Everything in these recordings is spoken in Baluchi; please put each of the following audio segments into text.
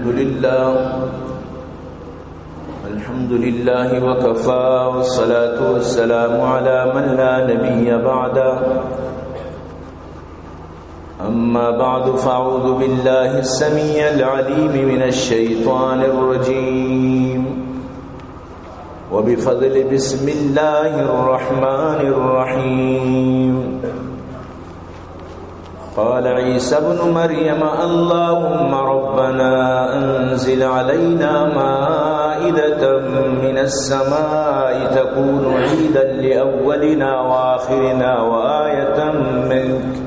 الحمد لله. الحمد لله وكفى، والصلاة والسلام على من لا نبي بعده. أما بعد، فأعوذ بالله السميع العليم من الشيطان الرجيم. وبفضل بسم الله الرحمن الرحيم. قال عيسى ابن مريم: اللهم ربنا أنزل علينا مائدة من السماء تكون عيدا لأولنا وآخرنا وآية منك،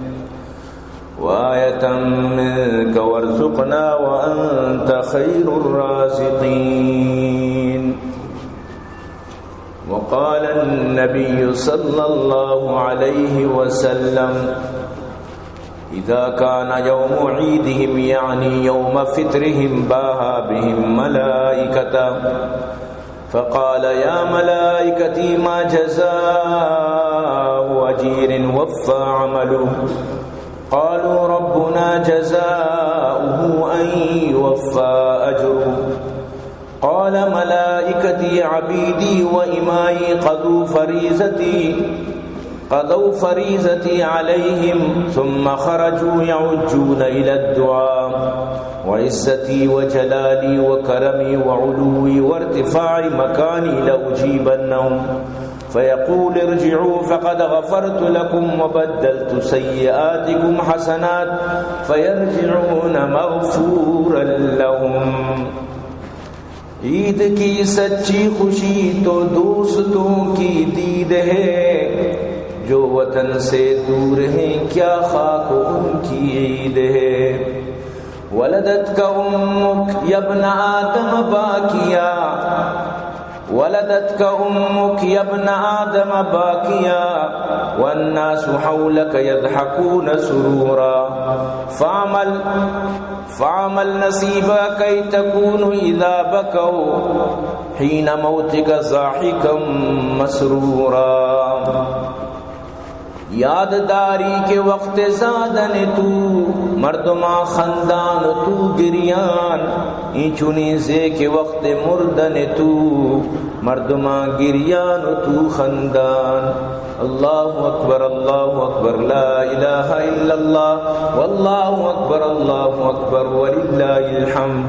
وآية منك وارزقنا وأنت خير الرازقين. وقال النبي صلى الله عليه وسلم: إذا كان يوم عيدهم، يعني يوم فطرهم، باهى بهم ملائكته، فقال: يا ملائكتي، ما جزاء أجير وفى عمله؟ قالوا: ربنا جزاؤه أن يوفى أجره. قال: ملائكتي، عبيدي وإمائي قضوا فريضتي، قضوا فريضتي عليهم، ثم خرجوا يعجون إلى الدعاء. وعزتي وجلالي وكرمي وعلوي وارتفاع مكاني لأجيبنهم، فيقول: ارجعوا فقد غفرت لكم وبدلت سيئاتكم حسنات، فيرجعون مغفورا لهم. عید کی سچی خوشی تو دوستوں کی دید ہے، جو وطن سے دور ہیں کیا خاک ان کی عید ہے۔ ولدتك أمك يا ابن آدم باكيا، ولدتك أمك يا ابن آدم باكيا، والناس حولك يضحكون سرورا، فاعمل فاعمل نصيبا كي تكون إذا بكوا حين موتك ضاحكا مسرورا۔ یاد داری کہ وقت زادن تو مردماں خندان و تو گریان، اینچنین زے کہ وقت مردن تو مردماں گریان و تو خندان۔ الله أكبر، الله أكبر، لا إله إلا الله، والله أكبر، الله أكبر، ولله الحمد۔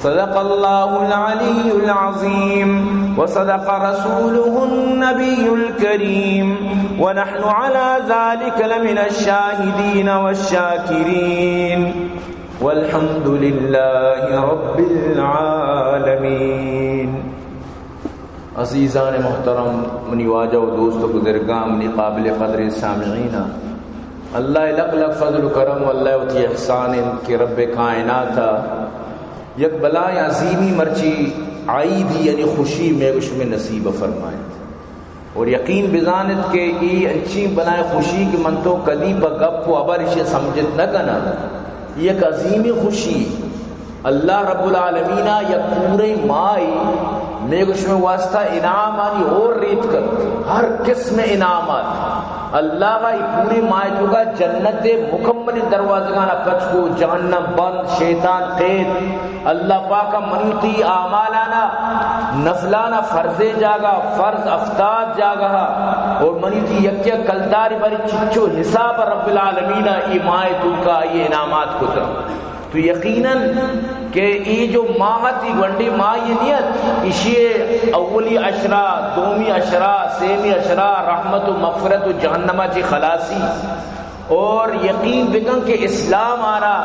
صدق الله العلي العظيم، وصدق رسوله النبي الكريم، ونحن على ذلك لمن الشاهدين والشاكرين، والحمد لله رب العالمين۔ عزیزان محترم، منی واجہ و دوست و بزرگاں، منی قابل قدریں سامعیناں، اللہ ءِ لک لک فضل و کرم و اللہ ءِ وتی احسان انت کہ رب کائنات ءَ یک بلائیں عظیمی مرچی عیدی یعنی خوشی مئے گو شمئے نصیب فرمائینت۔ اور یقین بزانت کہ اے انچیں بلائیں خوشی کہ من تو کدی پہ گپ و ہبر ایشی سمجھت نہ کناں، اے یک عظیمی خوشی۔ اللہ رب العالمین ءَ یک پوریں ماہے مئے گو شمئے واسطہ انعامانی ہور ریت کت، ہر قسم انعامات۔ اللہ ءَ اے پوریں ماہ ءِ توکا جنت ءِ مکملیں دروازگانا پچ کو، جہنم بند، شیطان قید۔ اللہ پاک ءَ منی تئی اعمالانا، نفلانا فرضیں جاگہ، فرض ہفتاد جاگہ، اور منی تئی یک یک کلدارے بارے چچو حساب رب العالمین ءَ اے ماہ ءِ توکا آئی انعامات کتا۔ تو یقیناً کہ اے جو ماہ ات، اے گونڈیں ماہ یہ نیت، ایشی اولی عشرہ، دومی عشرہ، سیمی عشرہ، رحمت و مغفرت و جہنم ءَ چہ خلاصی۔ اور یقین بکن کہ اسلام آرا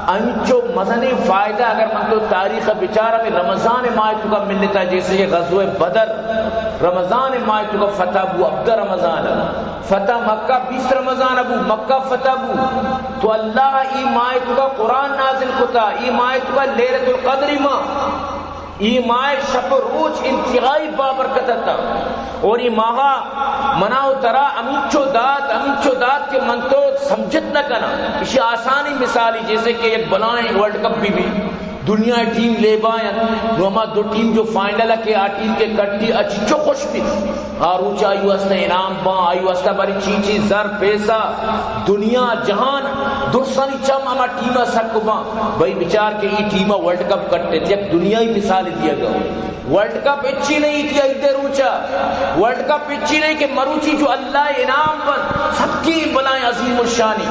انچو مزنیں فائدہ، اگر من تو تاریخ بچار، ہمیں رمضان ماہ توکا ملتا، جیسے کہ غزوہ بدر رمضان ماہ توکا فتح بو، عبد رمضان فتح مکہ بیست رمضان بو، مکہ فتح بو۔ تو اللہ ای ماہ توکا قرآن نازل کتا، ای ماہ توکا لیلۃ القدر ماہ، ای ماہ شپ و روچ انتہائی بابرکت اتاں۔ اور ای ماہ منا و ترا ہمینچو دات، ہمینچو دات کہ من تو سمجھت نہ کناں۔ اسی آسانی مثالی، جیسے کہ یک بلائیں ورلڈ کپ بھی بھی، دنیا ٹیم لیبا انت، نو ہما دو ٹیم جو فائنل ءَ کہ آ ٹیم کہ کٹی، آ چنچو خوش بیت۔ آ روچ آئی واسطہ انعام باں، آئی واسطہ بری چی چی زر پیسہ، دنیا جہان درستانی چم ہما ٹیم ءَ سک باں۔ بھئی بچار کہ اے ٹیم ءَ ورلڈ کپ کٹت، یک دنیائی مثال دیگ ءَ۔ ورلڈ کپ ہچی نہیں تھی عید روچا، ورلڈ کپ ہچی نہیں کہ مروچی جو اللہ انعام پر سبکی بلائیں عظیم الشانی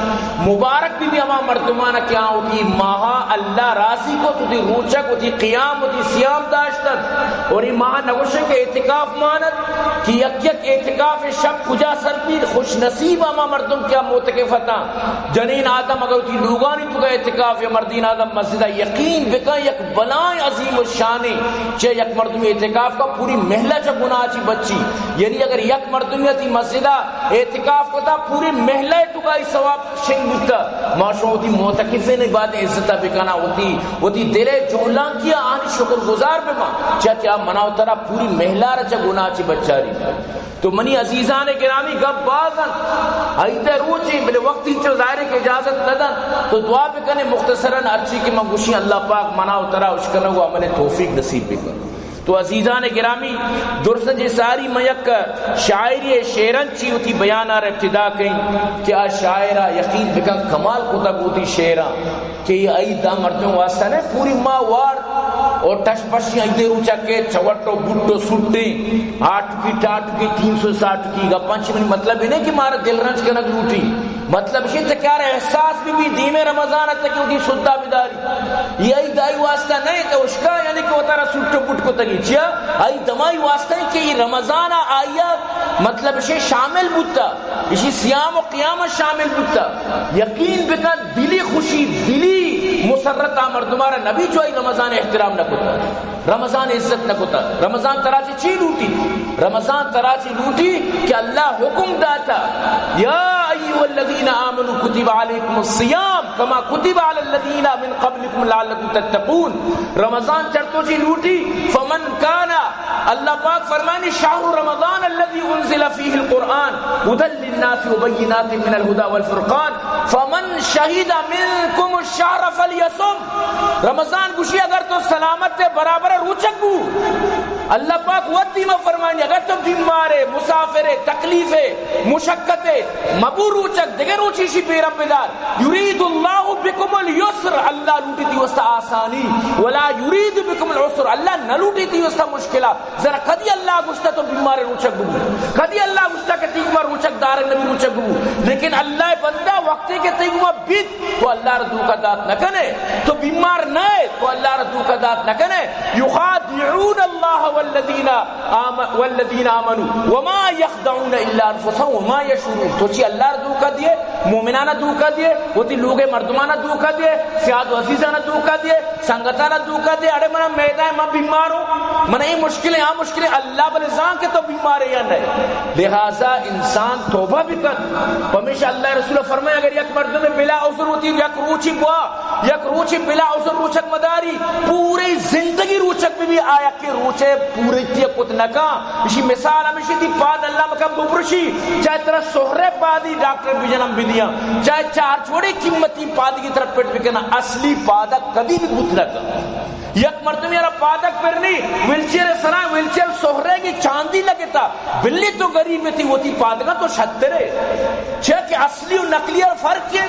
مبارک بھی، بھی ہما مردمانا کہ آ وتی ماہا اللہ راضی کو، وتی روچک، وتی قیام، وتی صیام داشتن۔ اور یہ ماہ نگوشن کہ اعتکاف مانت کہ یک یک اعتکاف شب کجا سر بی، خوش نصیب ہما مردم کیا معتکف اتاں۔ جنین آدم اگر وتی لوگانی توکا اعتکاف یا مردین آدم مسجد ءَ، یقین بکن یک بلائیں عظیم الشانی چہ یک مردم اعتکاف کا پوری محلہ چہ گناہ چی بچی۔ یعنی اگر یک مردم وتی مسجد ءَ اعتکاف کتا، پوری محلہ توکا ای ثواب شنگ بوتا۔ ما شما وتی معتکفین عبادت عزت ءَ بکنا، وتی، وتی دل جہلانکی آنی شکر گزار بما، چہ کہ آ منا و ترا پوری محلہ را چہ گناہ چی بچاری۔ تو منی عزیزان گرامی، گپ باز انت۔ عید روچے، بلے وقت انچو ظاہر ہے کہ اجازت نہ دنت۔ تو دعا بکنے مختصراً ہرچی کہ من گوشی اللہ پاک منا و ترا اشکنگ و عمل توفیق نصیب بکن۔ تو عزیزان گرامی، درست جی ساری من یک شاعری شعرن چی وتی بیان آر ابتدا کئیں کہ آ شاعرہ یقین بکن کمال کتا گوتی شعرہ۔ کہ یہ عید دا مردم واسطہ نہ، پوری ماہ وار اور ٹش پشی عید روچا کہ چوٹ و بوٹ و سوٹیں، آٹکی ٹاٹکی، تین سو ساٹکی گپاں چی منی مطلب یہ نہیں کہ مارا دل رنج کنگ لوٹی۔ مطلب یہ کہ یار احساس بھی بھی دیمے رمضان تک کہ وتی سدا بداری۔ یہ عید آئی واسطہ نہیں تو اشکا یعنی کہ وتارا سوٹ و بوٹ کو تگی چیا؟ عید ہمائی واسطہ ہے کہ یہ رمضان آیا مطلب شے شامل بوتا، اشی صیام و قیام شامل بوتا۔ یقین بکن دلی خوشی، دلی مسرت آ مردمارا نبی جو آئی رمضان احترام نہ کتا، رمضان عزت نہ کتا۔ رمضان ترا چی چی لوٹی؟ رمضان ترا چی لوٹی کہ اللہ حکم داتا، یا ایھا الذین آمنوا کتب علیکم الصیام کما کتب علی الذین من قبلکم لعلکم تتقون۔ رمضان چرتو چی لوٹی، فمن کان، اللہ پاک فرمانی، شہر رمضان الذی انزل فیہ القرآن ھدی للناس وبینات من الھدی والفرقان فمن شہد منکم الشہر فلیصم۔ رمضان گوشی اگر تو سلامت ہے برابر روچک بو۔ اللہ پاک وتی ما فرمانی اگر تو بیمار ہے، مسافر ہے، تکلیف ہے، مشقت ہے، مبو روچک، دگہ روچی شی پیرم بدار۔ یرید اللہ بکم الیسر، اللہ لوٹی تی واسطہ آسانی، ولا یرید بکم العسر، اللہ نہ لوٹی تی واسطہ مشکلات۔ ذرا کدی اللہ گوشتا تو بیمار روچک ببو؟ کدی اللہ گوشتا کہ تئی گما روچک دارگ نبی روچک ببو؟ لیکن اللہ بندہ وقتی کہ تئی گما بیت تو اللہ را دھوکہ دات نہ کنے، تو بیمار نہ ئے تو اللہ را دھوکہ دات نہ کنے۔ یخادعون اللہ والذین آم-، والذین آمنوا وما یخدعون الا انفسهم وما یشعرون۔ تو چی اللہ را دھوکہ دیے؟ مومنانا دھوکہ دیے؟ وتی لوگے مردمانا دھوکہ دیے؟ سیاد و عزیزانا دھوکہ دیے؟ سنگتانا دھوکہ دیے؟ اڑے منا میدہ ہے، من بیمار ہوں، منا اے مشکل ہے، آ مشکل ہے، اللہ بلے زان کہ تو بیمار ہے یا نہیں۔ لہذا انسان توبہ بکن۔ پمیشا اللہ رسول فرمائے اگر یک مردم بلا عذر وتی یک روچی بوا، یک روچی بلا عذر روچک مداری، پوری زندگی روچک بہ بی، آ یکے روچے پوری تیا کت نکا۔ اشی مثال ہمیشی تی پاد اللہ مکن ببرشی، چاہے ترا سہرے پادی ڈاکٹر بجنم بدیاں، چاہے چار جوڑے قیمتی پادی کی طرف پٹ بکنا، اصلی پادک کدی بھی بوت نکا۔ یک مردمی را پادک پرنی، ویلچیئر سرا، ویلچیئر سہرے کی چاندی لگتا، بلی تو غریب تی وتی پادگا تو شترے۔ چیا کہ اصلی و نقلی ء فرق ہے۔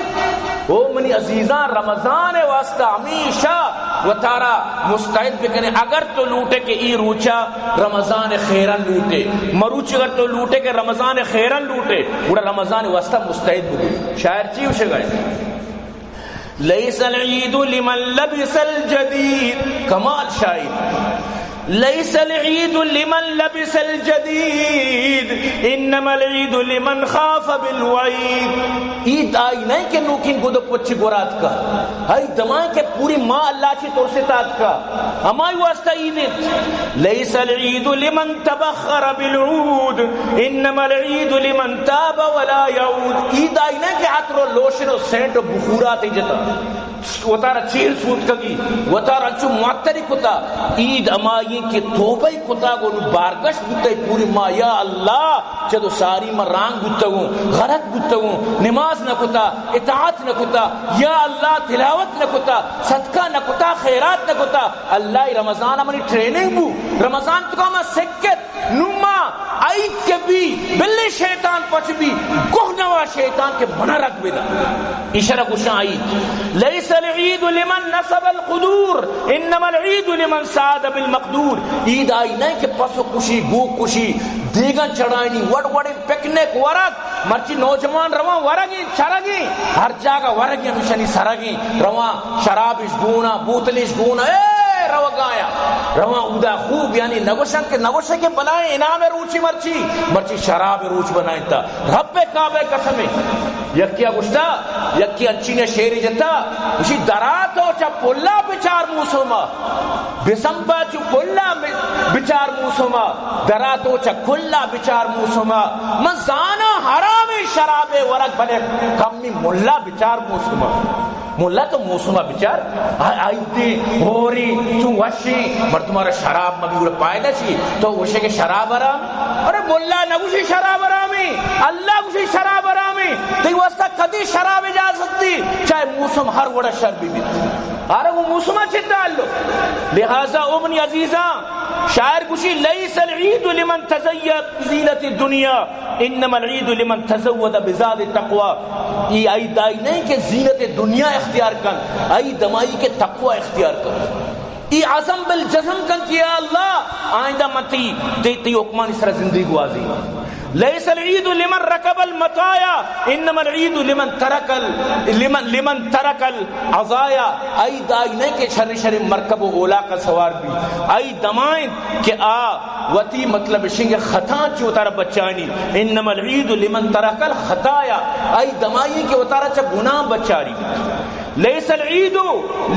او منی عزیزاں، رمضان ء واسطہ ہمیشہ وتارا مستعد بکنے۔ اگر تو لوٹے کہ ای روچا رمضان خیرن لوٹے، مروچی اگر تو لوٹے کہ رمضان خیرن لوٹے، گڑا رمضان واسطہ مستعد ببو۔ شاعر چی گوشگا ہے؟ لیس العید لمن لبس الجدید۔ کمال شاعر۔ لیس العید لمن لبس الجدید، انما العید لمن خاف بالوعید۔ عید آئی نہیں کہ نوکیں گد و پچ گورات کا، آئی دمائیں کہ پوری ماہ اللہ چی ترستا اتکا، ہمائی واسطہ عید انت۔ لیس العید لمن تبخر بالعود، انما العید لمن تاب ولا یعود۔ عید آئی نہیں کہ عطر و لوشن و سینٹ و بخورات جتا۔ وتارا چیر سوتکگی، وتارا انچو معطری کتا۔ عید ہمائی کہ توبہ کتا گو نو بارگشت بوتا پوری ماہ، یا اللہ، چدو ساری ما رانگ بوتگوں، غلط بوتگوں، نماز نہ کتا، اطاعت نہ کتا، یا اللہ، تلاوت نہ کتا، صدقہ نہ کتا، خیرات نہ کتا۔ اللہ رمضان منی ٹریننگ بو، رمضان تو ما سکت، نو ما عید کہ بی، بلے شیطان پچ بی، گوہ نوا شیطان کہ منا رگ بدا۔ ایشرا گوشاں عید۔ لیس العید لمن نصب القدور، انما العید لمن سعد بالمقدور۔ عید آئی نہ کہ پس و کشی، گو کشی، دیگاں چڑھائنی، وڑ وڑیں پکنک ورگ، مرچی نوجوان رواں ورگیں، چرگیں، ہر جاگہ ورگیں، ہمیشانی سرگیں، رواں شرابش گونا، بوتلش گونا، اے روگایا، رواں اودا خوب، یعنی نگوشن کہ، نگوشن کہ بلائیں انعام روچی مرچی، مرچی شراب روچ بنائیں تا۔ رب کعبہ قسم۔ یکیا گوشتا، یکی انچین شعری جتا، گوشی، درا تو چا پلا بچار موسما، بسمبا چو پلا بچار موسما، درا تو چا کلا بچار موسما، من زانا حرام شراب ورگ بلے کمی ملا بچار موسما۔ ملا تو موسم ء بچار، آ-، آئی دے ہوری چون وشی، مردم را شراب مبی گڑا پائدہ چی؟ تو گوشے کہ شراب حرام؟ ارے ملا نہ گوشی شراب حرامی، اللہ گوشی شراب حرامی۔ تئی واسطہ کدی شراب اجازت دی؟ چاہے موسم ہر وڑا شر بی بیت۔ ارے وہ موسم چی تعلق؟ لہذا او منی عزیزاں، شاعر گوشی، لیس العید لمن تزین بزینت الدنیا، انما العید لمن تزود بزاد التقوی۔ ای عید آئی نہیں کہ زینت دنیا اختیار کن، عید ہمائی کہ تقوی اختیار کن۔ ای عزم بالجزم کن کہ یا اللہ، آئندہ من تی، تی، تی حکمانی سر زندگی گوازی۔ لیس العید لمن رکب المطایا، انما العید لمن ترک ال-، لمن، لمن ترک العزایا۔ عید آئی نہیں کہ شر شر مرکب و اولاق سوار بی۔ عید ہمائیں کہ آ وتی مطلب اشیں کہ خطا چی وتارا بچانی، انما العید لمن ترک الخطایا، عید ہمائی کہ وتارا چا گناہ بچاری۔ لیس العید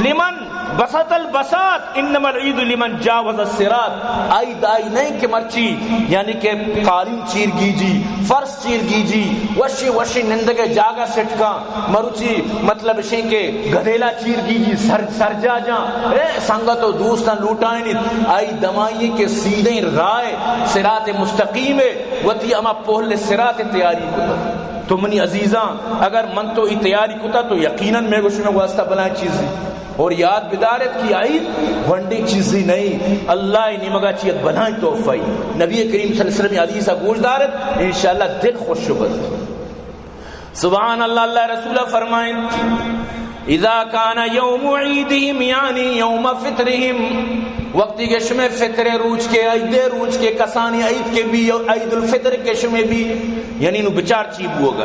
لمن بسط البساط، انما العید لمن جاوز الصراط، عید آئی نہیں کہ مرچی یعنی کہ قالین چیر گیجی، فرش چیر گیجی، وشی وشی نندگے جاگہ سٹکاں، مروچی مطلب اشیں کہ گدیلا چیر گیجی، سر، سر جا جاں، اے سنگت و دوستاں لوٹائینیت، آئی دمائی کہ سیدھیں راہ صراط مستقیم ہے، وتی ہما پہل صراط تیاری کتا۔ تو منی عزیزاں، اگر من تو ای تیاری کتا تو یقیناً میں گوشی میں واسطہ بلائیں چیزی۔ اور یاد بدارت کہ عید گونڈیں چیزی نہیں، اللہ نیمگا چی یک بلائیں تحفہ ای۔ نبی کریم صلی اللہ علیہ وسلم حدیث گوش دارت، انشاءاللہ دل خوش بت۔ سبحان اللہ، اللہ رسول فرمائیں، اذا کان یوم عیدہم، یعنی یوم فطرہم، وقتی کہ شمے فطر روچ کے، عید روچ کے، کسانی عید کے بی، عید الفطر کے شمے بی، یعنی نو بچار چی بوگا۔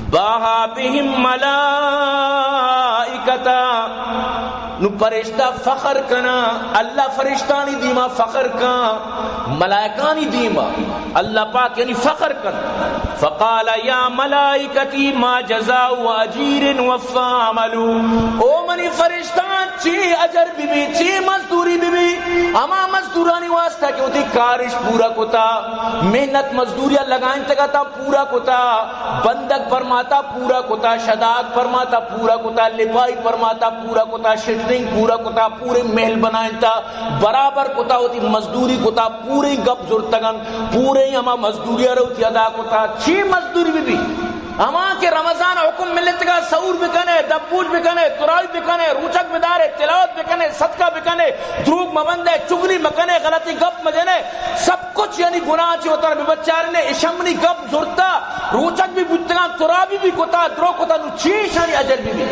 باہا بہم ملائکتا، نو فرشتہ فخر کنا، اللہ فرشتانی دیما فخر کن، ملائکانی دیما اللہ پاک یعنی فخر کن۔ فقال یا ملائکتی ما جزاء اجیر وفا عملہ، او منی فرشتان، چی اجر بی بی، چی مزدوری بی بی، ہما مزدورانی واسطہ کہ وتی کارش پورا کتا، محنت مزدوریا لگائینتگا تا پورا کتا، بندگ پرماتا پورا کتا، شداگ پرماتا پورا کتا، لپائی پرماتا پورا کتا، شٹرنگ پورا کتا، پورے محل بنائینتا، برابر کتا، وتی مزدوری کتا، پورے گپ زرتگن، پورے ہما مزدوری ء روتی ادا کتا، چی مزدوری بی بی؟ ہما کہ رمضان حکم ملتگا، سحور بکنے، دبوج بکنے، تراوی بکنے، روچک بدارے، تلاوت بکنے، صدقہ بکنے، دروگ مبندے، چگلی مکنے، غلطی گپ مجنے، سب کچھ یعنی گناہ چی وتر ببچارنے، اشمنی گپ زرتا، روچک بھی بوتگان، تراوی بھی کتا، درو کتا، نو چی شانی اجر بی بی؟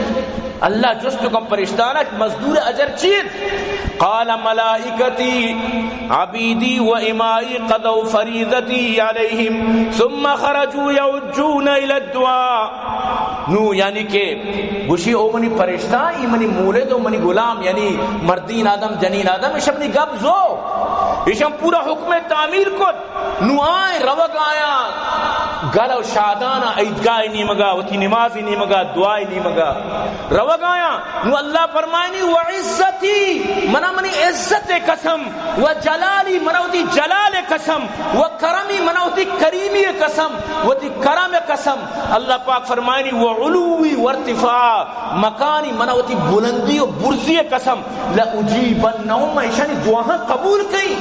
اللہ جست کن پرشتانک، مزدور اجر چیت؟ قال ملائکتی عبیدی و امائی قضوا فریضتی علیہم ثم خرجوا یعجون الی الدعاء۔ نو یعنی کہ گوشی، او منی پرشتہ، ای منی مولد و منی غلام، یعنی مردین آدم، جنین آدم، اشم نی گپ زو، اشم پورا حکم تعمیل کت۔ نو آئیں روگ آیاں گل و شادانا عیدگاہ نیمگا، وتی نماز نیمگا، دعا نیمگا روگ آیاں۔ نو اللہ فرمائنی، و عزتی، منا منی عزت قسم، و جلالی، منا وتی جلال قسم، و کرمی، منا وتی کریمی قسم، وتی کرم قسم۔ اللہ پاک فرمائنی، و علوی و ارتفاع، مکانی، منا وتی بلندی و برزی قسم، لأجیبنہم، من اشانی دعاہاں قبول کئیں۔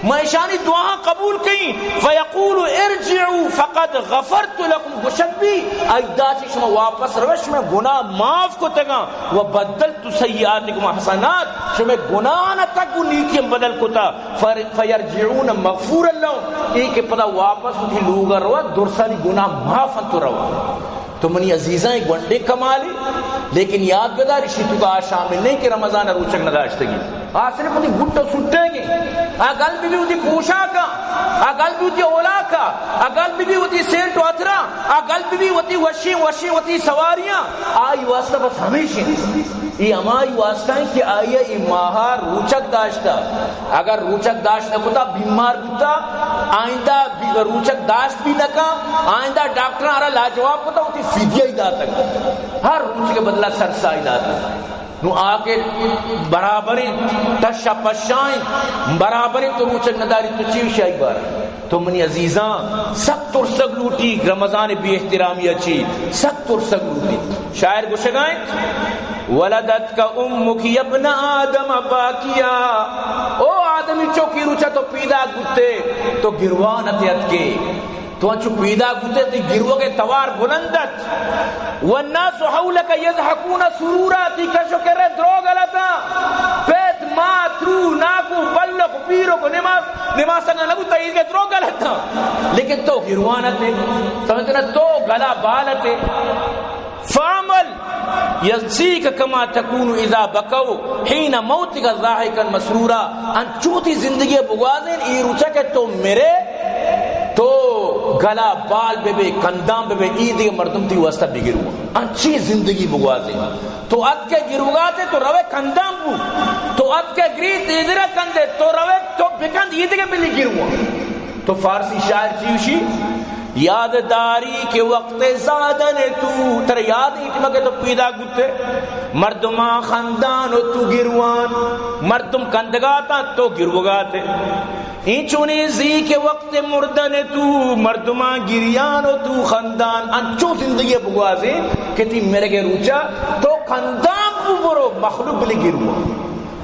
ما اشانی دعا قبول کئیں۔ فیقول ارجعوا فقد غفرت لکم، گوشگ بی، آئی داشی شما واپس روش، شما گناہ معاف کتگاں، و بدلت سیئاتکم حسنات، شما گناہاں تک گو نیکیاں بدل کتا، فر-، فیرجعون مغفورا لہم، اے کہ پدا واپس وتی لوگ ءَ روا، درسانی گناہ معاف انت تو روا۔ تو منی عزیزاں، اے گونڈیں کمالے، لیکن یاد بدار، اشی توکا آ شامل نہیں کہ رمضان ءَ روچگ نہ داشتگی۔ آ صرف وتی گٹ ءُ سٹینگیں۔ آ گل بہ بی وتی پوشاکاں، آ گل بہ بی وتی اولاکاں، آ گل بہ بی وتی سینٹ ءُ عطراں، آ گل بہ بی وتی وشیں وشیں وتی سواریاں، آئی واسطہ بس ہمیش انت۔ اے ہمائی واسطہ انت کہ آئی ءَ اے ماہ ءَ روچگ داشتہ۔ اگر روچگ داشت نہ کتا، بیمار بوتا، آئندہ بی-، روچگ داشت بھی نہ کن، آئندہ ڈاکٹراں آرا لاجواب کتا، وتی فدیہ ہی داتگ۔ ہر روچگ ءِ بدلہ سرساہی داتگ۔ نوں آ کہ برابریں تش ءُ پشائیں، برابریں تو روچگ نہ داری، تو چی شاہی بار؟ تو منی عزیزاں، سک ترسگ لوٹی رمضان ءِ بے احترامی ءَ چی، سک ترسگ لوٹی۔ شاعر گوشگا انت، "ولدتک امک یابن آدم باکیا"، او آدمی چک، اے روچا تو پیداک بوتے، تو گروان اتے اتکے۔ تو انچو پیداک بوتے، تئی گروگ ءِ توار بلند ات۔ "والناس حولک یضحکون سرورا"، تئی کش ءُ کر ءَ دروگ گل اتاں۔ پت، مات، رو، ناکو، بلک، پیرک، نماز، نماز سنگا نہ بوتا، عید ءَ دروگ گل اتاں۔ لیکن تو گروان اتے۔ سمجھتے نا؟ تو گلا بال اتے۔ فاعمل یجزیک کما تکون اذا بکوا حین موتک ضاحکا مسرورا۔ انچو تئی زندگی ءَ بگوازین، اے روچا کہ تو مرے، تو گلا بال بہ بے، کندان بہ بے، اے دگہ مردم تئی واسطہ بگروان۔ انچیں زندگی بگوازین۔ تو اتکے گروگاتے، تو روے کندان بو۔ تو اتکے گریت، اے درا کندے، تو روے، تو بکند، اے دگہ بلی گروان۔ تو فارسی شاعر چی گوشی؟ یاد داری کہ وقت زادن تو، ترا یاد ایں کہ مگہ تو پیداک بوتے، مردماں خندان ءُ تو گروان، مردم کندگاتاں تو گروگاتے۔ اینچونیں زی کہ وقت مردن تو، مردماں گریان ءُ تو خندان۔ انچو زندگی بگوازے کہ تئی مرگ ءِ روچا تو کندان بو، برو مخلوق بلی گروان۔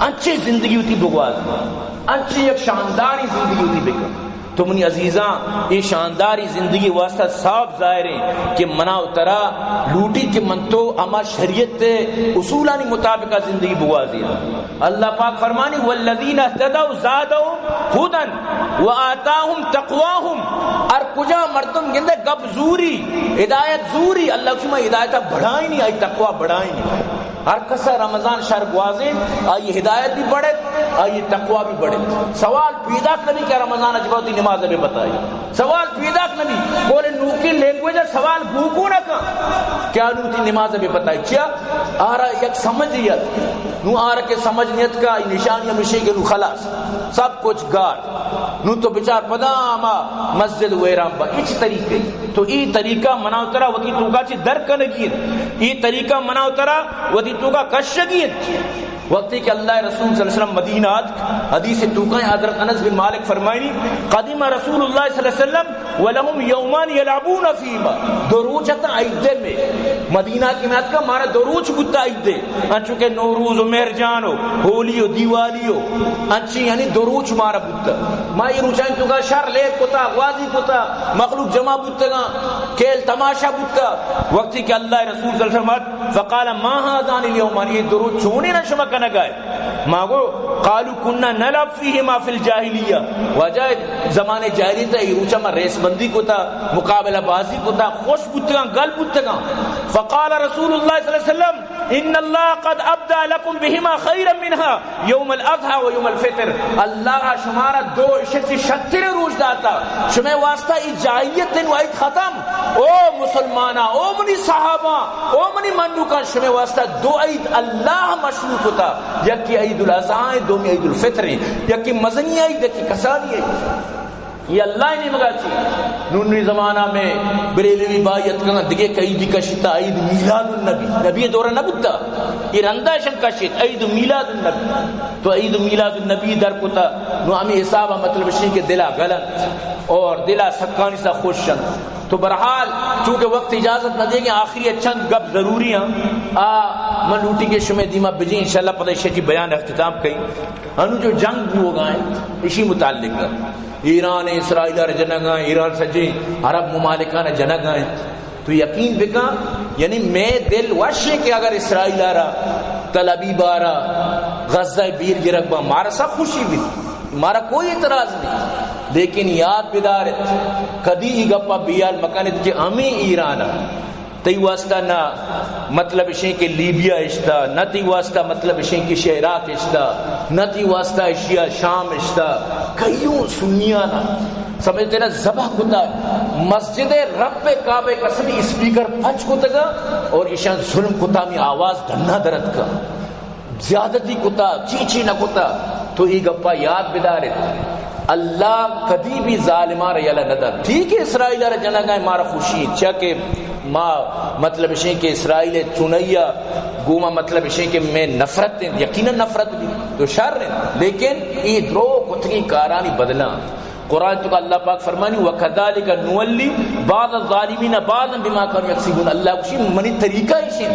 انچیں زندگی وتی بگوازے، انچیں یک شانداریں زندگی وتی بکن۔ تو منی عزیزاں، اے شانداری زندگی واسطہ صاف ظاہر ایں کہ منا ءُ ترا لوٹی کہ من تو ہما شریعت ءِ اصولانی مطابق زندگی بگوازی۔ اللہ پاک فرمانی، "والذین اہتدوا زادهم هدی وآتاهم تقواهم"۔ ہر کجا مردم گندے گپ زوری، ہدایت زوری، اللہ شما ہدایت بڑھائینی، آئی تقوی بڑھائینی۔ ہر کسا رمضان شر گوازیں، آئی ہدایت بھی بڑھت، آئی تقوی بھی بڑھت۔ سوال پیداک نبی کہ رمضان ءَ چہ بعد وتی نماز ءَ بہ بتائی۔ سوال پیداک نبی۔ بولے نوکی لینگویج ءَ سوال گوکو نہ کن کہ آ نوں وتی نماز ءَ بہ بتائی۔ چیا؟ آرا یک سمجھ یت۔ نوں آرا کہ سمجھ نیت کا، نشانی ہمیشی کہ نوں خلاص۔ سب کچھ گار۔ نوں تو بچار پدا ہما مسجد ویران با۔ اچ طریقے۔ تو ای طریقہ منا ءُ ترا وتی توکا چہ در کنگی انت۔ ای طریقہ منا ءُ ترا وتی توکا کشگی انت۔ وقتی کہ اللہ رسول صلی اللہ علیہ وسلم مدینہ آتک، حدیث توکا حضرت انس بن مالک فرمائنی، "قدم رسول اللہ صلی اللہ علیہ وسلم ولهم یومان یلعبون فیہما"، دو روچ اتاں عید میں مدینہ کہ میں آتکا، مارا دو روچ بوتا عید، انچو کہ نوروز ءُ مہرجان ءُ ہولی ءُ دیوالی ءُ انچی، یعنی دو روچ مارا بوتا۔ ما اے روچانی توکا شر لیب کتا، گوازی کتا، مخلوق جمع بوتگاں، کھیل تماشا بوتا۔ وقتی کہ اللہ رسول صلی اللہ علیہ وسلم، فقال، "ما هذان الیومان"، اے دو روچ چونیں نہ شما کنگائے؟ ما گو، قالوا كنا نلعب فيهما في الجاهلية۔ واجہ، زمانے جاہلیت ءَ اے روچا ما ریس بندی کتا، مقابلہ بازی کتا، خوش بوتگاں، گل بوتگاں۔ فقال رسول الله صلى الله عليه وسلم، "إن الله قد أبدى لكم بهما خيرا منها يوم الأضحى ويوم الفطر۔" اللہ شمارا دو اشی چہ شتر روچ داتا۔ شمے واسطہ ای جاہلیت دن و عید ختم۔ او مسلماناں، او منی صحاباں، او منی منوکاں، شمے واسطہ دو عید اللہ مشروع کتا۔ یکی عید الاضحی ایں، دومی عید الفطر ایں۔ یکی مزنی عید، یکی کسانی عید۔ یہ اللہ نیمگا چی۔ نونی زمانہ میں بریلوی بھائی اتکاں، دگہ کئی بھی کشتا، عید میلاد النبی۔ نبی دورہ نہ بوتا۔ یہ رندا شن کشت، عید میلاد النبی۔ تو عید میلاد النبی در کتا، نو ہمیں حسابا مطلب شی کہ دلا گلن اور دلا سکانی سا خوش شن۔ تو بہرحال، چونکہ وقت اجازت نہ دیں گے، آخری چند گپ ضروری ہیں۔ آ، من لوٹی کہ شمے دیما بجی، انشاءاللہ پدا ایشی بیان اختتام کئی۔ انو جو جنگ بوگا ہیں، اسی متعلق ہے۔ ایران اسرائیل ءَ جنگا ہیں، ایران سجے عرب ممالکان جنگا ہیں۔ تو یقین بکن، یعنی میں دل وش ہے کہ اگر اسرائیل آرا، تل ابیب آرا، غزہ بیر گرگ با، مارا سب خوشی بھی، مارا کوئی اعتراض نہیں۔ لیکن یاد بدارت، کدی ای گپا بیال مکنت کہ ہمیں ایران ء تئی واسطہ نہ مطلب اشیں کہ لیبیا اشتا، نہ تئی واسطہ مطلب اشیں کہ عراق اشتا، نہ تئی واسطہ اشیا شام اشتا۔ کئیوں سنیانا سمجھتے نا ذبح کتا، مسجد رب کعبہ قسم اسپیکر پچ کتگا اور اشان ظلم کتا، می آواز ڈنا درتکا۔ زیادتی کتا، چی چی نہ کتا۔ تو ای گپا یاد بدارت، اللہ کدی بھی ظالماں را یلہ نہ دنت۔ ٹھیک ہے، اسرائیل را جنگا مارا خوشی، چیا کہ ما مطلب اشیں کہ اسرائیل چنیا گوما مطلب اشیں کہ میں نفرت ہیں، یقیناً نفرت بھی تو شر ہیں، لیکن ای درو کتگی کارانی بدلاں۔ قرآن تو اللہ پاک فرمانی، وَكَذَلِكَ نُوَلِّي بَعْضَ الظَّالِمِينَ بَعْضًا بِمَا كَانُوا يَكْسِبُونَ۔ اللہ گوشی، منی طریقہ ایشی،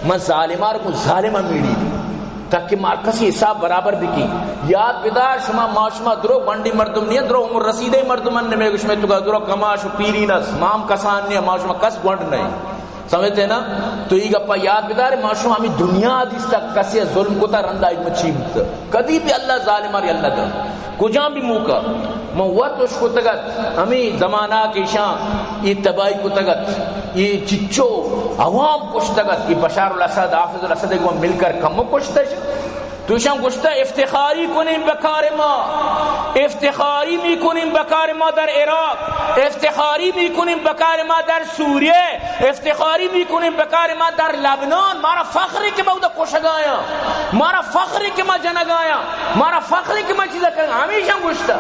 من ظالمار کو ظالم میڑی دی، تاکہ مار کسی حساب برابر بکی۔ یاد بدار، شما ما شما درو گونڈی مردم نہیں، درو عمر رسیدے مردم، من نمے گوش میں تو درو کماش و پیرین است، مام کسان نہیں، ما شما کس گونڈ نہیں۔ سمجھتے نا؟ تو ای گپا یاد بدارے، ما شما ہمیں دنیا دیستا کسی ظلم کتا، رندا ایک مچی بوتا۔ کدی بھی اللہ ظالم آر یلہ دنت۔ کجام بھی موقع من وت اش کتگت، ہمیں زمانہ کہ ایشاں یہ تباہی کتگت، یہ چچو عوام کشتگت، یہ بشار الاسد، حافظ الاسد کو مل کر کم کشتش۔ تو ایشاں گوشتہ، افتخاری کنیم بکار ما، افتخاری می‌کنیم بکار ما در عراق، افتخاری می‌کنیم بکار ما در سوریه، افتخاری می‌کنیم بکار ما در لبنان۔ مارا فخری کہ ما اودا کشگایاں، مارا فخری کہ ما جنگایاں، مارا فخری کہ ما چیزا کریں، ہمیشاں گوشتہ۔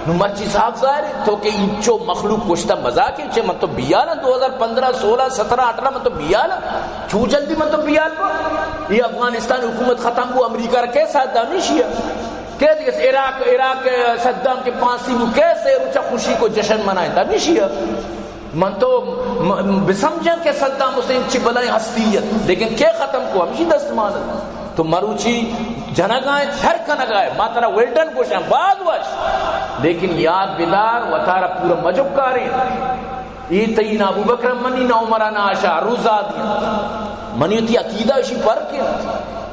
نو مرچی صاف ظاہر ہے، تو کہ انچو مخلوق کشتہ مزاق ہے، چہ من تو بیالاں دو ہزار پندرہ، سولہ، سترہ، اٹھارہ من تو بیالاں، چو جلدی من تو بیال کو۔ یہ افغانستان حکومت ختم ہو، امریکہ را کیسا دانشی ہے؟ کہ دیگه عراق، عراق صدام کے پھانسی ہو، کیسے روچا خوشی کو جشن منائیں، دانشی ہے۔ من تو م-، م-، بسمجھاں کہ صدام حسین چی بلائیں ہستی ات، لیکن کے ختم کو؟ ہمشی دست مان ات۔ تو مروچی جنگائیں، شر کنگائیں، ما ترا ویلڈن گوشاں، باز وش، لیکن یاد بدار، وتارا پورا مجکاریں۔ اے تئی نہ ابوبکر منی، نہ عمر، نہ عائشہ، ہر روز آدی۔ منی وتی عقیدہ اشی پر کے۔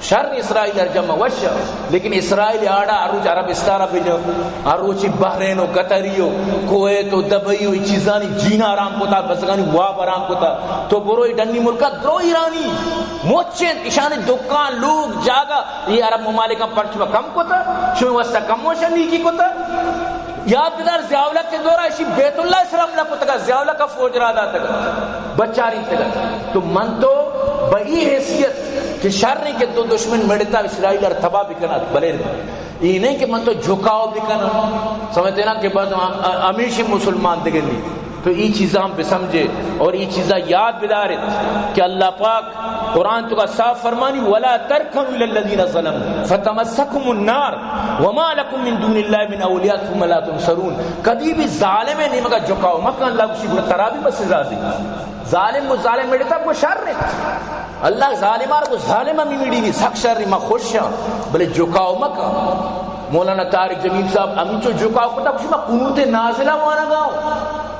شر اسرائیل ہر جمع وش، لیکن اسرائیل آڑا ہر روچ عربستان ء بجن، ہر روچی بحرین و قطری و کویت و دبئی و چیزانی جینا آرام کتا، بزگانی واب آرام کتا۔ تو برو ای ڈنی ملکا درو ایرانی مچ انت، اشانی دکان، لوگ، جاگہ، یہ عرب ممالکاں پرچہ کم کتا، شمی واسطہ کم وشا نیکی کتا۔ یاد بدار، ضیاء الحق کے دورا اشی بیت اللہ سر حملہ کتگا، ضیاء الحق کا فوج را داتگا، بچارینتگا۔ تو من تو بہ ای حیثیت کہ شر کہ تو دشمن مڑتا اسرائیل ار تباہ بکنات، بلے ای نہیں کہ من تو جھکاؤ بکناں، سمجھتے نا کہ بس ہم-، ہمیشہ مسلمان دگلی۔ تو ای چیزاں ہم بسمجھے اور ای چیزاں یاد بدارت کہ اللہ پاک قرآن تو کا صاف فرمانی، ولا ترکنوا الی الذین ظلموا فتمسکم النار وما لکم من دون اللہ من اولیاء ثم لا تنصرون۔ کدی بھی ظالم نیمگا جھکاؤ مکن، اللہ گوشی گڑا ترا بھی بس سزا دی۔ ظالم و ظالم میڑتا کو شر انت۔ اللہ ظالمار کو ظالم ہمی میڑی دی سک شر، ما خوش ہاں، بلے جھکاؤ مکن۔ مولانا طارق جمیل صاحب ہمینچو جھکاؤ کتا، گوشی ما قنوت نازلہ وانگا ہوں۔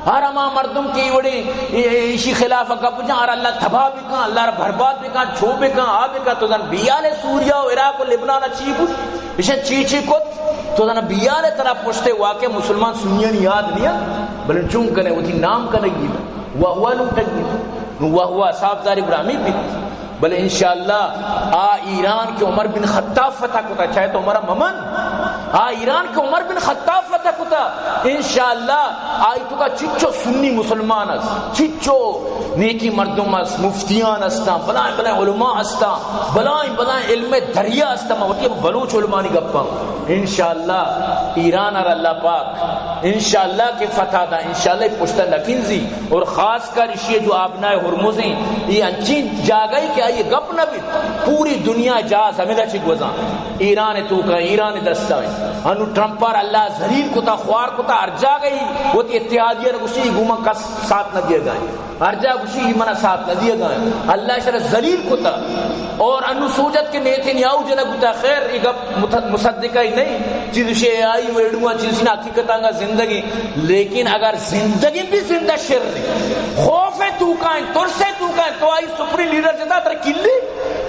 ہر ہما مردم کہ وڑے ای-، ای-، ایشی خلاف گپ جان، ہر اللہ تباہ بکن، اللہ را برباد بکن، چو بکن، آ بکن، تو زن بیال سوریا و عراق و لبنان چی بود؟ ایشان چی چی کت؟ تو زن بیال ترا پشتے واقع مسلمان سنیانی یاد نیا، بلے چون کنے وتی نام کنگی، وہوا لوٹگی، وہوا صاحب زاری برامی بیت۔ بلے انشاءاللہ آ ایران کہ عمر بن خطاب فتح کتا، چاہے تو عمر ممن، آ ایران کہ عمر بن خطاب فتح کتا، انشاءاللہ آئی تو کا چچو سنی مسلمان است، چچو نیکی مردم است، مفتیان استاں، بلائیں بلائیں علماء استاں، بلائیں بلائیں علم دریا استاں۔ ما وتی بلوچ علمانی گپاں، انشاءاللہ ایران ار اللہ پاک انشاءاللہ کہ فتح دا، انشاءاللہ پشتا نکنزی۔ اور خاص کر اشی جو آبنائے ہرمز ہیں، یہ انچین جاگہی کہ آئی گپ نہ بیت، پوری دنیا جہاز ہمیدا چی گوزاں۔ ایران توکا، ایران دستا ہیں۔ انو ٹرمپ آر اللہ ذلیل کتا، خوار کتا، ہر جاگہی وتی اتحادیہ نے گوشی گوما کس ساتھ نہ دیا گائیں۔ ہر جا گوشی منا ساتھ نہ دیا گائیں۔ اللہ شر ذلیل کتا۔ اور انو سوجت کہ نیتن یاہو جنگ بوتا، خیر، یہ گپ مت-، مصدقہ ہی نہیں۔ چیز شے آئی ویڈیو چیز نہ حقیقت آنگا زندگی، لیکن اگر زندگی بھی زندہ شر نہیں، خوف ہے تو کائیں، ترس ہے تو کائیں، تو آئی سپریم لیڈر جتا تر کلی،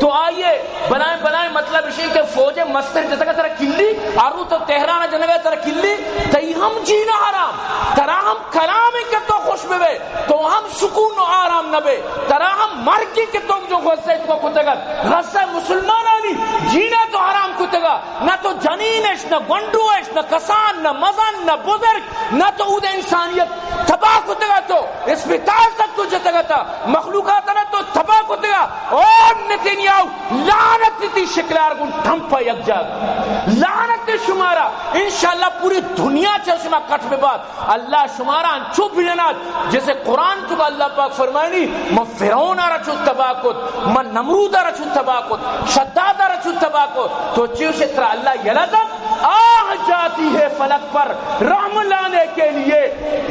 تو آئیے بلائیں بلائیں، مطلب اشیں کہ فوج مستر جتگ ترا کلی، آرو تو تہران جنگ ترا کلی، تئی ہم جینا حرام، ترا ہم کلام کہ تو خوش بہ بے، تو ہم سکون و آرام نہ بے، ترا ہم مرگی کہ تو جو غزہ تو کتگ، غزہ مسلمانانی جینا تو حرام کتگ، نہ تو جنین اش، نہ گونڈو اش، نہ کسان، نہ مزن، نہ بزرگ، نہ تو اود انسانیت تباہ کتگ، تو اسپتال تک تو جتگ، تا مخلوقات نہ تو تباہ کتگ۔ او نتنیاہو، لعنت تی شکلار گون ٹھمپا یک جاگ، لعنت شمارا، انشاءاللہ پوری دنیا چہ شما کٹ ببات۔ اللہ شمارا انچو بجنات، جیسے قرآن تو اللہ پاک فرمائنی، من فرعون را چو تباہ کت، من نمرود را چو تباہ کت، شداد را چو تباہ کت۔ تو چیو شترا اللہ یلدم، آہ جاتی ہے فلک پر رحم لانے کے لیے،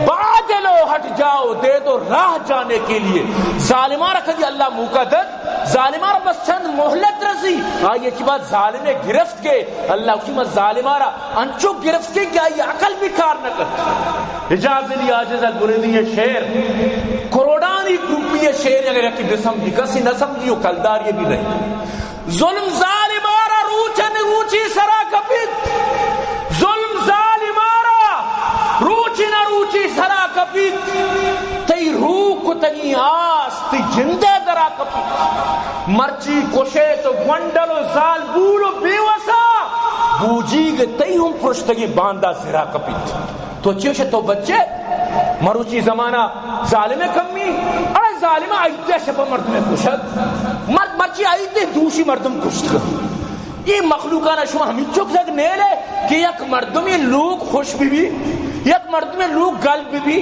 بادلو ہٹ جاؤ، دے دو راہ جانے کے لیے۔ ظالمارا کدی اللہ موقع دت؟ ظالمارا بس چند مہلت رسی، آئی چی بعد ظالم گرفت کے، اللہ کی ما ظالمارا انچو گرفت کے کہ آئی عقل بھی کار نہ کرت۔ اعجاز علی عاجز البریدی یہ شعر، کروڑانی روپی یہ شعر، اگر یکی بسمجھی، کسی نہ سمجھی، وہ کلدار یہ بھی نہیں۔ ظلم ظالمارا روچن روچی سرا کپیت۔ ظلم ظالمارا روچن روچی سرا کپیت۔ تئی روح کتگی آس تئی جندے درا کپیت۔ مرچی کشے تو گونڈل و زالبول و بے وسا، بوجیگ تئی ہم پرشتگی باندا زرا کپیت۔ تو چیوش تو بچے؟ مروچی زمانہ ظالم کمی، اڑے ظالم آئیتے شپ مردم کشت۔ مرد مرچی آئیتے دوشی مردم کشت۔ یہ مخلوقانا شما ہمینچک یک نیلے کہ یک مردمی لوگ خوش بی بی، یک مردمی لوگ گل بی بی،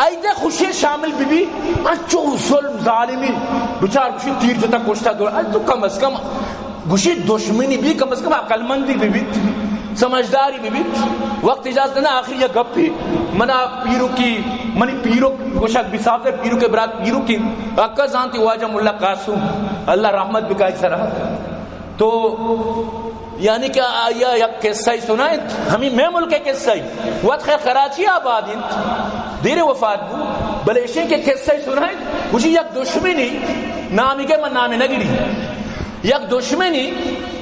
آئیتے خوشی شامل بی بی، انچو ظلم ظالمی، بچار گوشی تیر جتا کشتا دور، از تو کم از کم گوشی دشمنی بی، کم از کم عقل مندی بی بیت، سمجھداری بی بیت۔ وقت اجازت نہ، آخری یک گپی، منا پیروکی، منی پیروک گوشک بی صاحب سے، پیروک برات پیروکی، اکا زانتی واجہ ملا قاسم، اللہ رحمت بکائی سرا۔ تو یعنی کہ آیا یک قصہ ہی سنائیں، ہمیں میں ملک قصہ ہی، وقت خیر کراچی آباد انت، دیر وفات بو، بلے اشیں کہ قصہ ہی سنائیں، گوشی یک دشمنی، نامی کے من نامی نگری۔ یک دشمنی،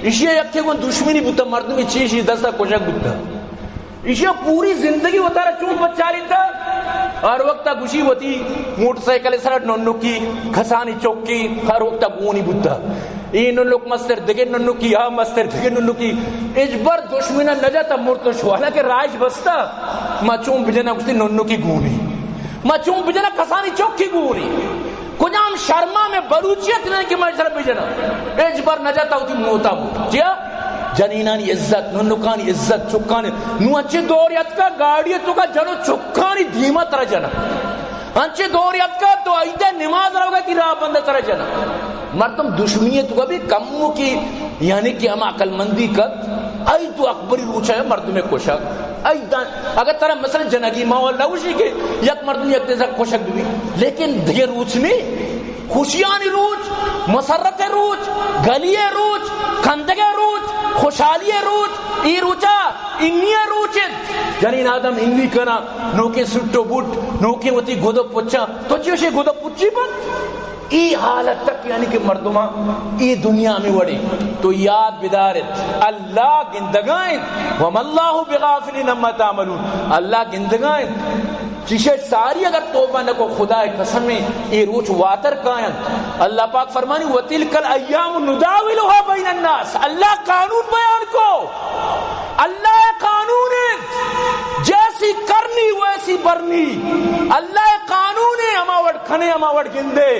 ایشی یکے گوں دشمنی بوتا، مردمی چیشی دستا کشک بوتا۔ ایشی پوری زندگی وتارا چون پچارینتا، ہر وقتا گوشی وتی موٹر سائیکل سرا ننکی، کسانی چکی، ہر وقتا گونی بوتا۔ ای ننک مستر دگے ننکی، آ مستر دگے ننکی۔ اجبر دشمنا نجاتا مرتش، حالانکہ رائج بستا۔ ما چون بجنا گوشتی ننکی گونی۔ ما چون بجنا کسانی چکی گونی۔ کجام شرما میں بلوچیت نہیں کہ میں سر بجنا۔ اجبر نجاتا ہوتی موتا بو۔ چیا؟ جنینانی عزت، ننکانی عزت، چکانی۔ نو انچے دور یتکا گاڑی تو کا جنو چکانی دیما ترا جنا۔ انچے دور یتکا تو عید نماز روگا تی راہ بندہ ترا جنا۔ مردم دشمنی تو کبھی کمو کی، یعنی کہ ہم عقل مندی کت، آئی تو اکبری روچا ہے مردم کشک۔ آئی دان، اگر ترا مثلا جنگی ماحول نہ ہوشی کہ یک مردم یک دیسا کشک بھی، لیکن دگہ روچ نہیں، خوشیانی روچ، مسرت روچ، گلی روچ، کندگ روچ، خوشحالی روچ، ای روچا، انی روچ، جنین آدم انی کنا، نوکے سٹو بوٹ، نوکے وتی گدو پچا، تو چیوشے گدو پچی بند؟ ای حالت تک یعنی کہ مردماں ای دنیا میں وڑے تو یاد بدارت، اللہ گندگائیں، وما اللہ بغافل عما تعملون، اللہ گندگائیں۔ چیشے ساری اگر توبہ نہ کو، خدا قسم، اے روچ واتر کاینت۔ اللہ پاک فرمانی، وتلک الایام نداولها بین الناس، اللہ قانون بیان کو۔ اللہ قانون انت، جیسی کرنی ویسی برنی۔ اللہ قانون ہے، ہما وڑ کھنے ہما وڑ گندے۔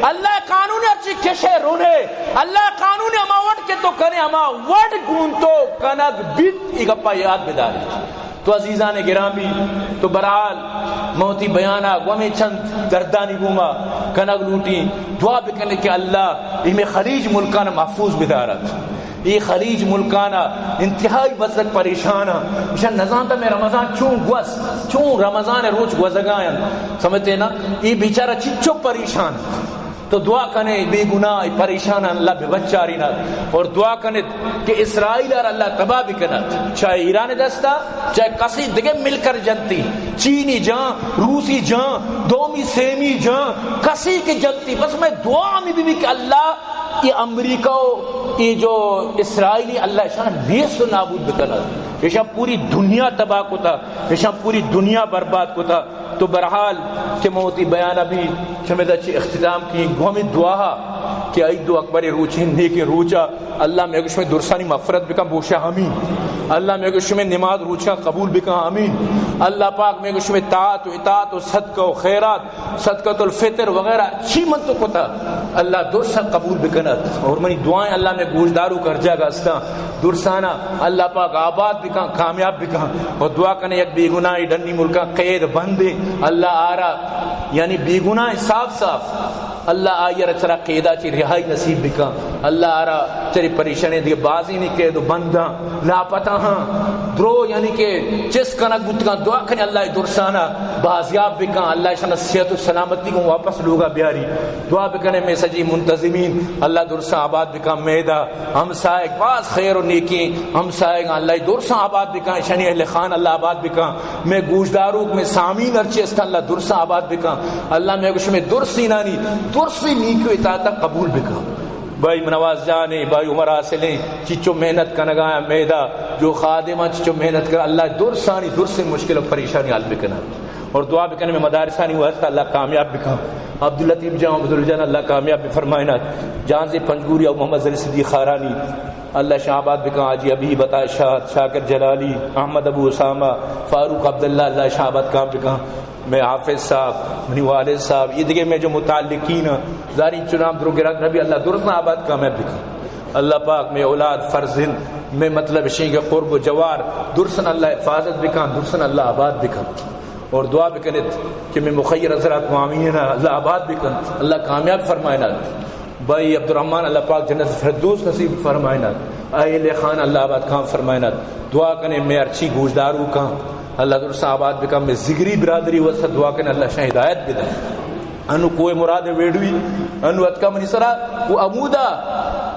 اللہ قانون ہے، ہرچی کشے رونے۔ اللہ قانون ہے، ہما وڑ کہ تو کھنے ہما وڑ گون تو کنگ بیت۔ ای گپا یاد بداری۔ تو عزیزان گرامی، تو برحال من وتی بیانا گوں ہمے چند دردانی گوما کنگ لوٹیں۔ دعا بکنے کہ اللہ اے مئے خلیج ملکان محفوظ بدارت۔ اے خلیج ملکانا انتہائی بزگ پریشان آں۔ ایشان نزانتا مئے رمضان چون گوست، چون رمضان روچ گوزگا انت۔ سمجھتے نا؟ اے بیچارہ چچو پریشان انت۔ تو دعا کنے بے گناہ پریشان اللہ بہ بچارینت، اور دعا کنت کہ اسرائیل ار اللہ تباہ بکنت، چاہے ایران دستا، چاہے کسی دگہ ملکر جنتی، چینی جان، روسی جان، دومی سیمی جان، کسی کے جنتی۔ بس مئے دعا ہمے بی بی کہ اللہ یہ امریکہ و یہ جو اسرائیلی، اللہ اشان نیست و نابود بکنت، اشان پوری دنیا تباہ کتا، اشان پوری دنیا برباد کتا۔ تو بہرحال کہ من وتی بیان ابھی چمیدا چی اختتام کی گوں ہمیں دعا کہ عید و اکبر روچ، نیکیں روچا، اللہ مئے گو شمئے درسانی مغفرت بکن، بوشا آمین۔ اللہ مئے گو شمئے نماز روچا قبول بکن، آمین۔ اللہ پاک مئے گو شمئے طاعت و اطاعت و صدقہ و خیرات، صدقۃ الفطر وغیرہ چی من تو کتا، اللہ درساں قبول بکنت۔ اور منی دعائیں اللہ مئے گوشداروک ہر جاگہ استاں، درسانا اللہ پاک آباد بکن، کامیاب بکن۔ اور دعا کنے یک بے گناہی ڈنی ملکاں قید بندیں، اللہ آرا یعنی بے گناہ صاف صاف، اللہ آئی را چرا قیدا چی رہائی نصیب بکن۔ اللہ آرا چری پریشانی دیگہ بازی نی قید و بنداں، لاپتہ ہاں، درو یعنی کہ چست کنگ بوتگاں، دعا کنے اللہ درسانا بازیاب بکن، اللہ اشانا صحت و سلامتی کو واپس لوگا بیاری۔ دعا بکنے میں سجی منتظمین، اللہ درساں آباد بکن، میدا ہمسائگ باز خیر و نیکیں ہمسائگ، اللہ درساں آباد بکن، اشانی اہل خان اللہ آباد بکن، میں گوشداروک، میں سامین ہرچی استاں اللہ درساں آباد بکن۔ اللہ میں گوش میں درسینانی درسی نیکی و اطاعت قبول بکن۔ بھائی نواز جان ایں، بھائی عمر حاصل ایں، چچو محنت کنگا میدا جو خادماں چچو محنت کن، اللہ درسانی درسیں مشکل و پریشانی حل بکن۔ اور دعا بکن میں مدارسانی واسطہ اللہ کامیاب بکن۔ عبداللطیف جان، عبدالجان اللہ کامیاب بفرمائنات۔ جان سے پنجگوری او محمد زری صدیق خارانی اللہ شاہ آباد بکن، حاجی حبیب عطا شاد، شاکر جلالی، احمد ابو اسامہ، فاروق عبداللہ اللہ شاہ آباد کام بکن۔ میں حافظ صاحب، منی والد صاحب، یہ دیگہ میں جو متعلقین ہیں، زاری چنام درو گرگ نبی، اللہ درست آباد کامیاب بکن۔ اللہ پاک میں اولاد فرزند میں مطلب شیں کہ قرب و جوار درسن اللہ حفاظت بکن، درسن اللہ آباد بکن۔ اور دعا بکنت کہ میں مخیر حضرات معاونین اللہ آباد بکنت، اللہ کامیاب فرمائنات۔ بھائی عبدالرحمن اللہ پاک جنت فردوس نصیب فرمائنات، اہل خان اللہ آباد کام فرمائنات۔ دعا کنے میں ارچی گوشدارو کان اللہ درست آباد بکن، میں ذگری برادری واسطہ دعا کنے اللہ شاہ ہدایت بدن۔ انو کوہ مراد ویڈوی، انو اتکا منی سرا، و امودا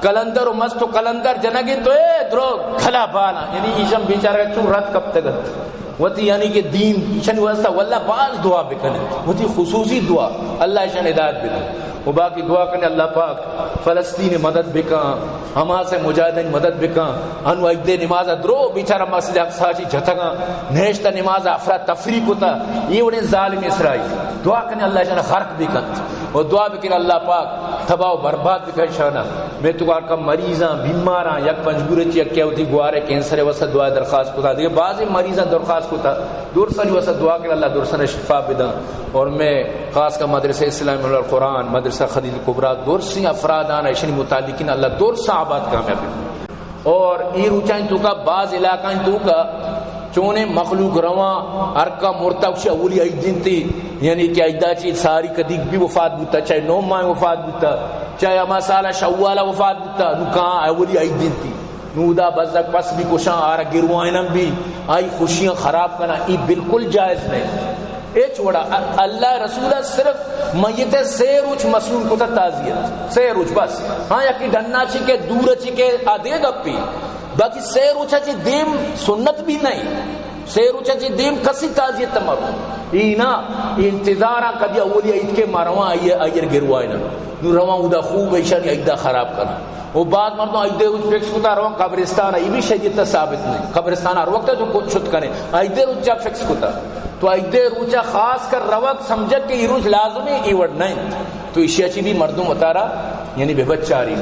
کلندر و مست و کلندر جنگی تو اے درو کھلا بانا، یعنی ایشم بیچارہ چون رد کپتگت۔ وتی یعنی کہ دین ایشانی واسطہ واللہ باز دعا بکنے، وتی خصوصی دعا، اللہ ایشان ہدایت بدے۔ و باقی دعا کنے اللہ پاک فلسطین مدد بکن، حماس مجاہدین مدد بکن۔ انو عید نماز درو بیچارہ مسجد اقصی چی جتگاں، نہشتہ نماز افراتفری کتا، یہ وڑیں ظالم اسرائیل۔ دعا کنے اللہ ایشان غرق بکن و دعا بکن اللہ پاک تباہ و برباد بکن شانا۔ میں تو کار کم مریضاں، بیماراں، یک پنجگور چی یکے وتی گوارے کینسر واسطہ دعا درخواست کتا، دیگہ بعضی مریضاں درخواست کتا، درسانی واسطہ دعا کن اللہ درسان شفا بدن۔ اور میں خاص کر مدرسہ اسلام القرآن، مدرسہ خدیجہ کبریٰ، درسیں افرادان ایشانی متعلقین اللہ درساں آباد کامیاب بدن۔ اور ای روچانی توکا بعض علاقانی توکا چونیں مخلوق رواں، ہر کا مرتا کشی اولی عید دینتی، یعنی کہ عیدا چی ساری کدیگ بھی وفات بوتا، چاہے نو ماہ وفات بوتا، چاہے ہما سالا شوالا وفات بوتا، نو کہاں اولی عید دینتی۔ نو دا بزگ پس بھی کشاں، آرا گروائنم بھی، آئی خوشیاں خراب کنا، ای بالکل جائز نہیں۔ ہچ وڑا ا-، اللہ رسول صرف میت سے روچ مسئول کتا تعزیت، سے روچ بس۔ ہاں، یکی ڈنا چی کہ دور چی کہ آ دے گپی، باقی سے روچا چی دیم سنت بھی نہیں۔ سے روچا چی دیم کسی تعزیت مرو۔ ای نا، ای انتظاراں کدی اولی عید کے مرواں آئی، آئی گروائے نا۔ نو رواں ادا خوب ایشانی عیدہ خراب کنا۔ و بعد مردم عیدے روچ فکس کتا رواں قبرستان، ای بھی شریعت ثابت نہیں۔ قبرستان ہر وقت جو کچھ شت کنے، عیدے روچا فکس کتا۔ تو عیدے روچا خاص کر روک سمجھک کہ ای روچ لازمی ای وڑ نہیں۔ تو ایشیا چی بھی مردم وتارا، یعنی بے بچاری۔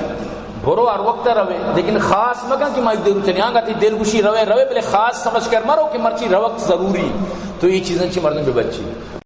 برو ہر وقت روے، لیکن خاص مکن کہ ما عیدے روچ نیاں گا تی دل گوشی روے، روے، بلے خاص سمجھ کر مرو کہ مرچی روک ضروری۔ تو یہ چیزیں چی مردم بے بچی۔